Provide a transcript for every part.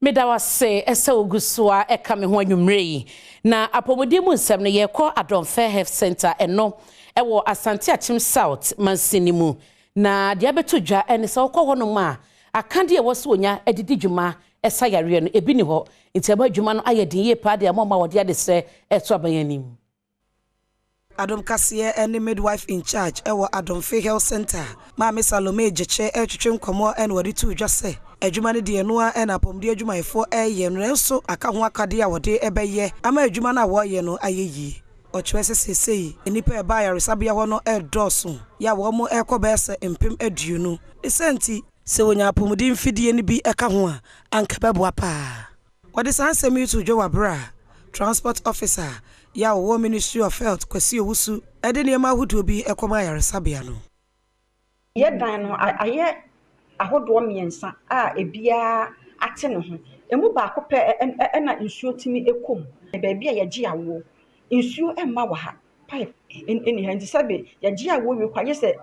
Meda wase ɛsɛ ogu so a ɛka me ho anwummerɛ yi. Na apɔmuden mu nsɛm no, yɛkɔ Adomfe Health Center, ɛno ɛwɔ Asante Akyem South mansini mu. Na deɛ abɛto dwa ɛne sɛ wokɔ hɔnom a, akadeɛ ɛwɔ so onya adidi dwuma ɛsa yareɛ no ebi ni hɔ, nti ɛma adwuma no ayɛ den yie paa de ama ɔma wɔde adesrɛ ɛto aban anim. Adom Kaseɛ ne midwife in charge ɛwɔ Adomfe Health Center, Maame Salome Gyekyɛ, ɛretwetwe nkɔmmɔ ɛna wɔde to dwa sɛ adwuma no deɛ noa ɛna apɔmuden adwumayɛfoɔ ɛreyɛ no, nanso aka ho akadeɛ a wɔde ɛbɛyɛ ama adwuma no a wɔreyɛ no ayɛ yie. Ɔkyerɛ sɛ seesei nnipa ɛba ayaresabea hɔ no ɛredɔɔso yɛ a wɔn ɛrekɔ bɛyɛ sɛ 20,000. Ɛsɛ nti sɛ wɔnya apɔmuden mfidie no bi ɛka ho a, anka bɛboa paa. Wɔde saa nsɛm yi to dwa wɔ abere a transport officer yɛ a wɔwɔ Ministry of Health, Kwasi Owusu, ɛde nneɛma ahodoɔ bi ɛkɔma ayaresabea no. Yɛ dan no ayɛ ahodoɔ mmiɛnsa a ebiara ate ne ho. Emu baako pɛ ɛna nsuo tumi kɔ mu. Baabi a yɛgye awoɔ, nsuo mma wɔ ha, pipe nni ha, nti sɛbe yɛgye awoɔ wie kɔ a, gye sɛ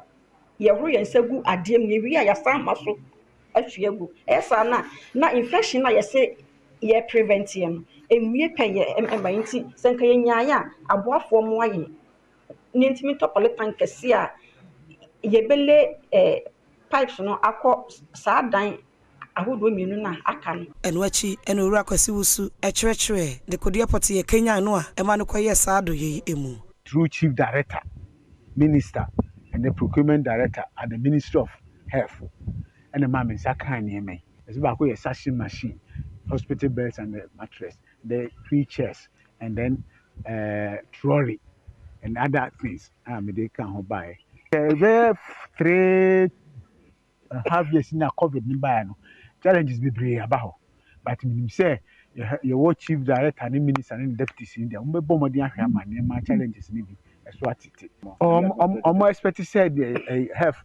yɛhoro yɛn nsa gu adeɛ mu, yɛwie a yɛasan ama so ahwie agu. Ɛyɛ saa na infection a yɛsɛ yɛ prevent yɛ no, nwie pɛyɛ ɛmma. Nti sɛ nka yɛnyaeɛ a, aboafoɔ mmoa yɛn na yɛntumi ntɔ polytank kɛseɛ a yɛbɛlay pipes no akɔ saa dan ahodoɔ mmienu no a aka no. Ɛno akyi ɛna Owura Kwasi Wusu ɛkyerɛkyerɛ dekodeɛ pɔtee Kenya no a ɛma no kɔyɛ saa adoyɛ yi mu. Through Chief Director, Minister, and the Procurement Director at the Ministry of Health, ɛna maa me nsa kaa nneɛma yi. Ɛsɛ baako yɛ suction machine, hospital beds and the mattress, the wheelchairs, and then trolley and other things a mede ka ho baeɛ. Ɛbɛyɛ 3.5 years na COVID ne baeɛ no, challenges bebree aba hɔ, but menim sɛ yɛwɔ Chief Director ne Minister ne deputies ne deɛ, wɔbɛbɔ mmɔden ahwɛ ama nneɛma challenges ne bi ɛso atete. Ɔmo expect sɛ deɛ health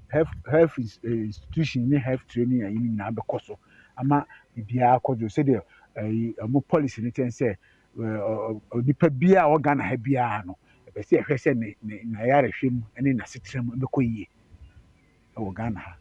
institution ne health training a yi nyinaa bɛkɔ so ama biribiara akɔ so sɛdeɛ ɛyi ɔmo policy ne kyɛn sɛ onipa biara a ɔwɔ Ghana ha biara no, ɛpɛ sɛ yɛhwɛ sɛ ne n'ayarehwɛ mu ne n'asetena mu bɛkɔ yie ɛwɔ Ghana ha.